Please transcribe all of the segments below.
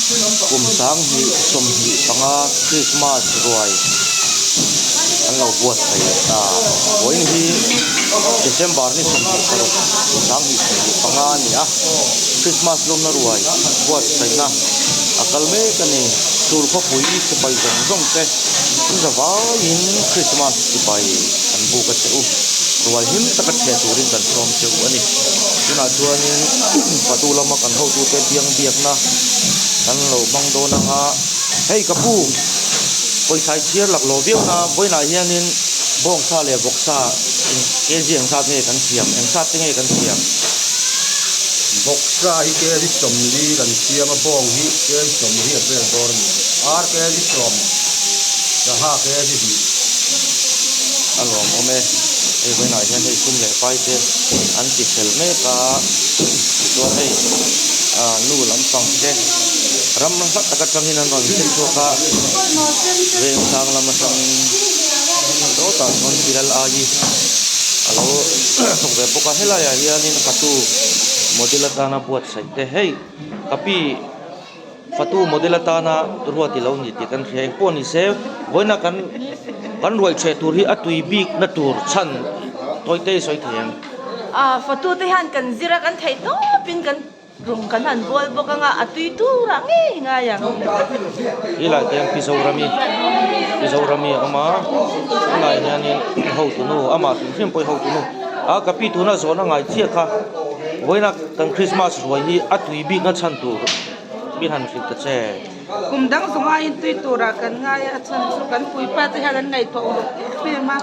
Kum 2025 Krismas ruai an lo buatsaih ta. Vawiin hi December ni 26 2025 a ni a, Krismas lawmna ruai buatsaihna a kal mek a ni. Tul khawpui sipai zawng zawng te an za vaiin Krismas sipai an buk a che u. Ruai hlim taka chhe turin kan sawm che u a ni. Tunah chuanin Patu lama kan hotute biang biakna kan lo hmang dawn ang a, hei ka pu pawisa i chhiar lak lo viau na vawiinah hianin bawngsa leh vawksa eng kg eng zat nge kan siam eng zat te nge kan siam? Vawksa hi kg 40 kan siam a, bawng hi kg 80 vel dawr a ni ang, ar kg 10, sangha kg 2. A lawmawm e, hei vawiinah hian hei sum leh pai te an ti fel mek a tichuan hei ah nu lampang te ram hla tak atangin an rawn che chhuak a vengsang lam atangin sawtah sawn pilal ai a lo thawk ve bawk a helaiah hianin fatu model atana buatsaih te hei kapi fatu model atana ruat ilo ni tih kan hria engpawh ni se vawiina kan kan ruai chhe tur hi a tui bik na tur chhan tawi te i sawi thei ang. Ah fatu te hian kan zir a kan theih tawp in kan rawng kan han bawl bawk anga a tui tur ah ngei ngai ang. He lai te hian Pi Zorami Pi Zorami a awm a helai hianin hotunu amah hrim hrim pawh hi hotunu a ka pi tuna zawhna ngai chiah kha vawiina kan Christmas ruai hi a tui bik na chhan tur mi han hrilh ta che. Kum dang zawng aiin tui turah kan ngai a, a chhan chu kan puipa te hian an ngaihtuah uluk em em a,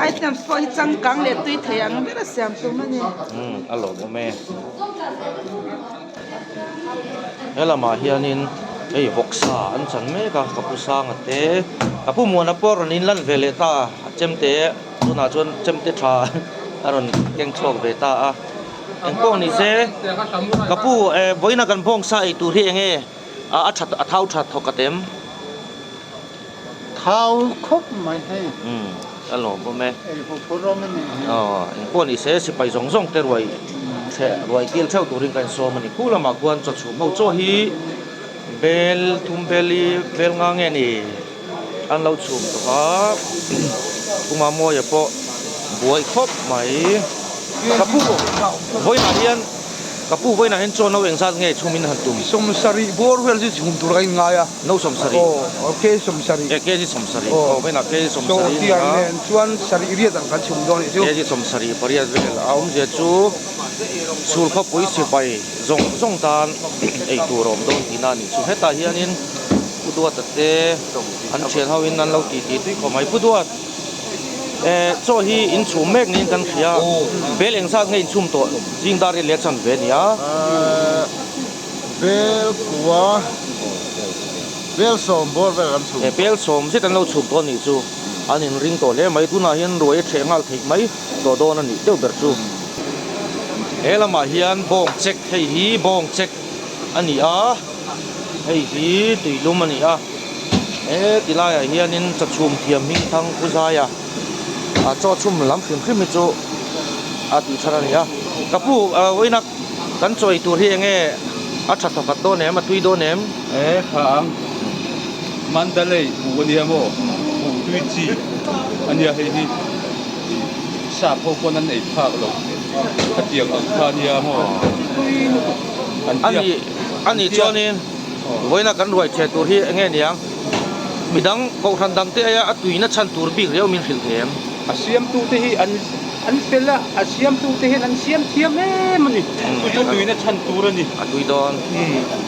items pawh hi changkang leh tui thei ang ber a siam tum a ni. Umm a lawmawm e. He lamah hianin hei vawksa an chan mek a ka pu Sanga te ka pu Muana pawh a rawn inlan ve leh ta a chemte tunah chuan chemte tha a rawn keng chhuak ve ta a. Eng pawh ni se ka pu eh vawiina kan bawngsa ei tur hi eng nge a that a thau that thawk a tem? Thau khawp mai hei. Umm a lawm awm e. Ei hu phur awm a ni hi. Aw eng pawh ni se sipai zawng zawng te ruai chhe ruai kil theuh turin ka insawm a ni. Khu lamah khuan chaw chhum ho chaw hi bel thum bel i bel nga nge ni an lo chhum tawh a Puma Mawia pawh buai khawp mai. Ka pu vawiinah hian ka pu vawiinah hian chaw no engzat nge chhum in han tum? 70 bawr vel chu chhum tur a inngai a. No 70. Aw kg 70. E kg 70. Aw vawiinah kg 70 a ni a. Tiang nen chuan sarih riat ang kan chhum dawn anih chu. Kg 78 vel a awmzia chu chhul khawpui sipai zawng zawng tan ei tur a awm dawn tihna a nih chu. Hetah hianin Pu Duata te an thian ho in an lo titi tui khawp mai. Pu Duat eh chaw hi in chhum mek niin kan hria bel eng zat nge in chhum tawh zing dar riat leh chan ve ania. Bel kua bel sawm bawr vel kan chhum tawh. Bel sawm zet an lo chhum tawh anih chu an in ring tawh hle mai. Tunah hian ruai a ṭheh nghal theih mai tawh dawn a nih deuh ber chu. He lamah hian bawng chek hei hi bawng chek a ni a. Hei hi tuilum a ni a, he ti laiah hianin chawchhum thiam hming thang pu Zaia ah chaw chhum lam hrim hrim hi chu a tih that a ni a. Ka pu vawiina kan chaw ei tur hi eng nge a tha thawkhat dawn em a tui dawn em? E kha ang Mandalay buh a nia maw buh tui chi a nia hei hi sap ho pawn an ei phak lo khatiang ang kha a nia maw tui lutuk an tia. A nih chuanin vawiina kan ruai chhe tur hi enge niang? Midang kohhran dangte aia a tuina chhan tur bik riau min hrilh thei em? A siamtute hi an an fel a, a siamtute hian an siam thiam em a ni. Chu chu tuina chhan tur a ni. A tui dawn.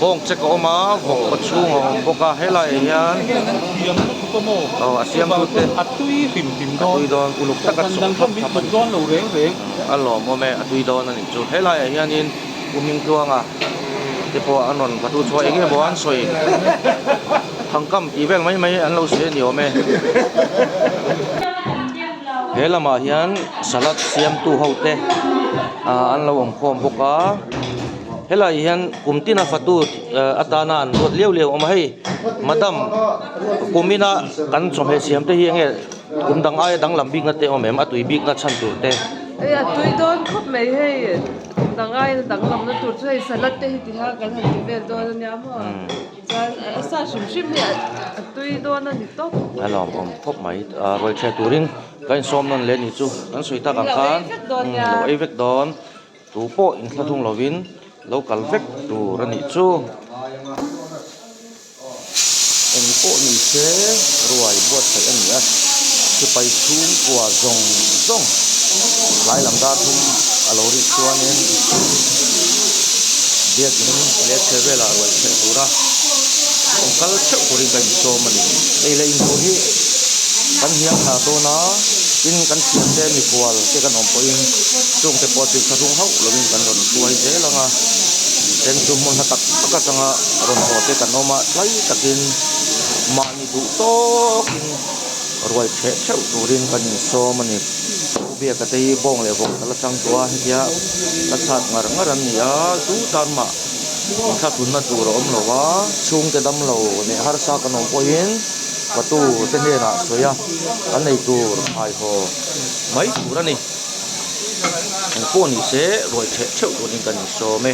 Bawng check a awm a, vawk kaw chhung a awm bawk a, helaiah hian. A siamtute hian an thiam lutuk a maw? Aw, a siamtute. A tui hrim hrim dawn. A tui dawn, uluk taka Kohhran dang kha min tluk dawn lo reng reng. A lawmawm e, a tui dawn a nih chu. Helaiah hianin. Pu Hmingtluanga te pawh an rawn va tu chhuah eng emaw an sawi thangkam tih vel mai mai an lo sawi a ni awm e. He lamah hian salad siamtu ho te ah an lo awm khawm bawk a helai hian kum tina fatu atana an ruat liau liau a awm a hei madam kum ina kan chawhmeh siam te hi eng nge kum dang aia danglam bikna te a awm em a tui bikna chhan tur te. Hei a tui dawn khawp mai hei. Dang aiin a danglamna tur chu hei salad te hi ti hian kan han ti vel dawn a nia maw chuan a sa hrim hrim hi a tui dawn a ni tawp. A lawmawm khawp mai a ruai chhe turin ka insawm nawn leh a ni chu kan sawi tak ang khan lo ei vek dawn tu pawh inthlahrung lovin lo kal vek tur a nih chu. Eng pawh ni se ruai buatsaih a ni a, sipai chhungkua zawng zawng tlai lam dar thum a lo rik chuanin biakin leh chhe velah ruai chheh tura awm kal theuh turin ka insawm a ni. Ei leh intur hi kan hniang thla dawn a, tin kan thiante mikhual te kan awm pawhin chungte pawh chu thlahrung hauh lovin kan rawn hruai zel ang a, then chu hmun hla tak tak atanga rawn haw te kan awm a, tlai takin mahni duh tawkin ruai chheh theuh turin kan insawm a ni. Pu Biaka te hi bawng leh vawk la chang tawh a, hetia la chhat ngar ngar an ni a, chu tan mah inthlahrunna tur a awm lo a, chhungte damlo leh harsa kan awm pawhin patu te hnenah sawi a, kan nei tur haihaw mai tur a ni. Engpawh ni se ruai chheh theuh turin kan insawm e.